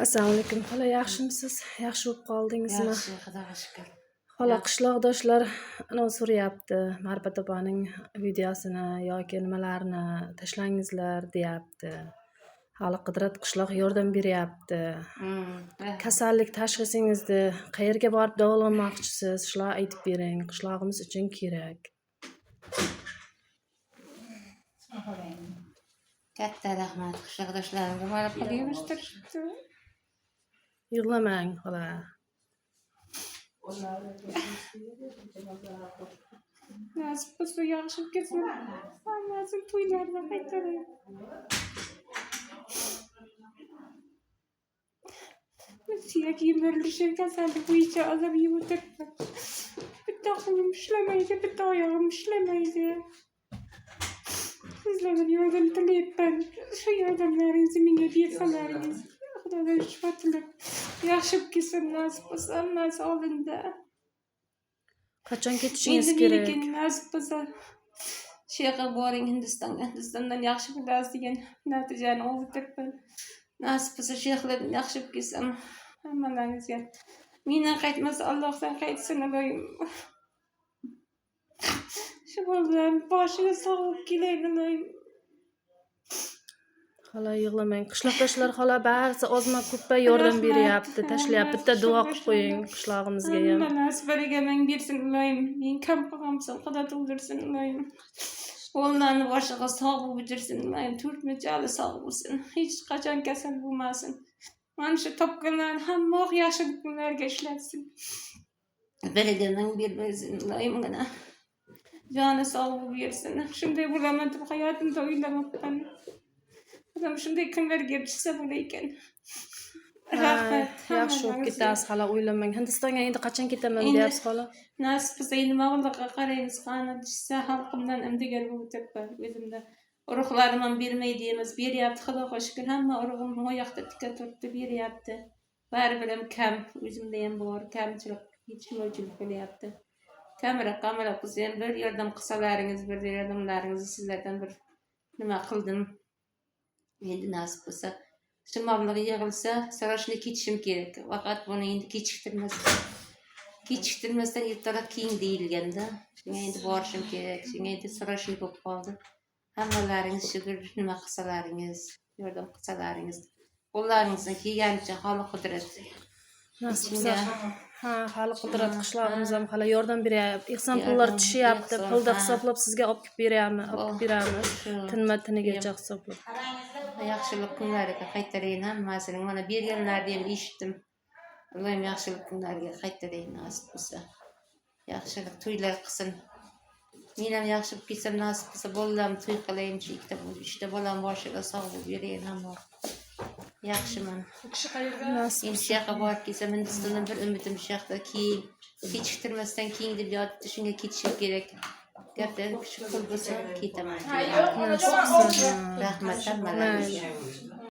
Assalomu alaykum xola, yaxshimisiz? Yaxshi bo'lib qoldingizmi? Yaxshi, Xudoga shukr. Xola, qishloqdoshlar anavi so'rayapti, Ma'rifat opaning videosini yoki nimalarni tashlangizlar deyapti. Hali Qudrat qishloq yordam beryapti. Kasallik tashxisingizni, qayerga borib davolanmoqchisiz, shularni aytib bering, qishlog'imiz uchun kerak. Katta rahmat qishloqdoshlarimga, mana pul yig'ishtirishibdi. Yig'lamang, xola. Nasib bo'lsa, yaxshi ketsin. Hammasini to'ylarga qaytaray. Suyak yemirilishi kasallik bo'yicha azob yeb o'tiribman. Bitta qo'lim ishlamaydi, bitta oyog'im ishlamaydi. Sizlardan yordam tilayapman. Shu yordamlaringizni menga bersalaringiz. Xudodan shifo tilab yaxshi bo'lib ketsam, nasib bo'lsa, hammasi oldinda. Qachon ketishingiz Endi kerak? meniki nasib bo'lsa, shu yoqqa boring, Hindistonga, Hindistondan yaxshi bo'lasiz degan natijani olib turibman. Nasib bo'lsa, shu yoqlardan yaxshi bo'lib ketsam, Hammalaringizga mendan qaytmasa, Allohdan qaytsin, iloyim. Shu bolalarni boshiga sog' bo'lib kelayin, iloyim. Xola, yig'lamang. Qishloqdoshlar, xola, barisi ozma ko'ppa yordam Rahmat, beryapti, tashlayapti. rahmat, Bitta duo qilib qo'ying qishloqdoshlarga. qishlog'imizga ham. Hamma nasib baraka ming bersin, iloyim. Men kam qilgansan, Xudo to'ldirsin, iloyim. Bolalarni boshiga sog' bo'lib yursin, iloyim, to'rt muchali sog' bo'lsin, hech qachon kasal bo'lmasin. Mana shu topganlarni hamma yaxshi kunlarga ishlatsin. Biriga ming bersin, iloyimgina. Joni sog' bo'lib yursin. Shunday bo'laman deb hayotimda o'ylamabman. Odam shunday kunlarga erishsa bo'lar ekan. Rahmat. Yaxshi bo'lib hammalaringizga. ketasiz, xola, o'ylamang. Hindistonga endi qachon ketaman deyapsiz, xola? Nasib bo'lsa, endi mablag'ga qaraymiz, qani tushsa, xalqimdan imdigar bo'lib o'tiribman o'zimda. Urug'larim ham bermaydi emas, beryapti, Xudoga shukur, hamma urug'im u yoqda tika turibdi, beryapti. Baribir ham kam, o'zimda ham bor kamchilik, yetishmovchilik bo'lyapti. Kamroq kamroq bo'lsa ham bir yordam qilsalaringiz, bir yordamlaringizni sizlardan bir nima qildim. Endi nasib bo'lsa, shu mablag' yig'ilsa, срочно ketishim kerak. Faqat buni endi kechiktirmasdan ertaroq keyin deyilganda, shunga endi borishim kerak. Shunga endi срочно bo'lib qoldi. Hammalaringiz shu bir nima qilsalaringiz, yordam qilsalaringiz, qo'llaringizdan kelganicha, holi qudrat. Nasib Shunga bo'lsa, ha, hali Qudrat qishlog'imiz ham, xola, yordam beryapti. Ehson pullar Yordam, tushyapti. ehson, Pulni ha. hisoblab sizga olib kelib beryapmiz, olib kelib beramiz. Shu Tinma tinigacha hisoblab. Yaxshilik kunlariga qaytarayin hammasini. Mana berganlarni ham eshitdim. Allohim yaxshilik kunlariga qaytarayin, nasib bo'lsa. Yaxshilik to'ylar qilsin. Men ham yaxshi bo'lib ketsam, nasib bo'lsa, bolalarimni to'y qilayin. Shu ikkita, uchta bolam boshiga sog' bo'lib yurayin hamma. Yaxshiman. Nasib Endi shu yoqqa borib kelsam, Hindistondan bir umidim shu yoqda keyin kechiktirmasdan keyin deb yotibdi, shunga ketishim kerak. Gaplar shu pul bo'lsa, ketaman. Nasib bo'lsa. Rahmat hammalaringizga.